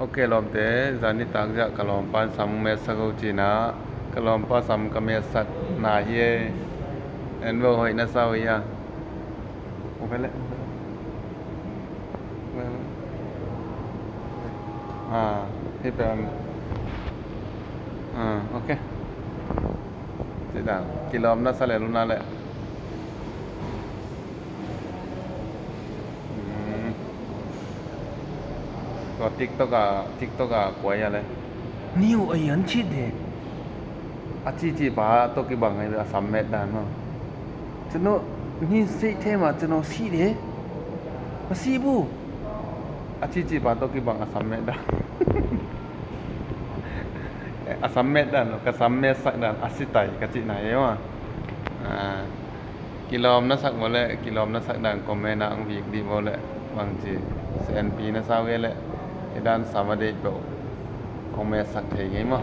Okay, lawmte, zani tak ziah ka lawmpan sam met sak u chin a, ka lawmpa sam ka met sak na hi e, en vo hoi na sau ia. U pe le. Ah, hi pe. Ah, okay. Ti da, ki lawm na sa le lu na le. ອືມ ກໍຕິກໂຕກ ອາ ຕິກໂຕກ ອາ ກວຍອາເລ ນິວອາຍັນຊິເດ ອາຈິຈິປາໂຕກິບັງໄງ ອາສາມແມັດດານເນາະ ຈະໂນ ນິເຊເທມາ ຈະໂນຊິເດ ມາຊິບູ ອາຈິຈິປາໂຕກິບັງ ອາສາມແມັດດານ ອາສາມແມັດດານ ກະສາມແມັດສັກດານ ອາຊິໄຕ ກະຈິໄນວະ ອາ ກິລອມນະສັກບໍ່ແລະ ກິລອມນະສັກດານ ກໍແມ່ນາອັງວີກດີບໍ່ແລະ ບາງຈີ ແສນປີນະຊາວເວແລະ ເອດານສາມະເດໂຕ ຂອງແມ່ສັກເທໄງມະ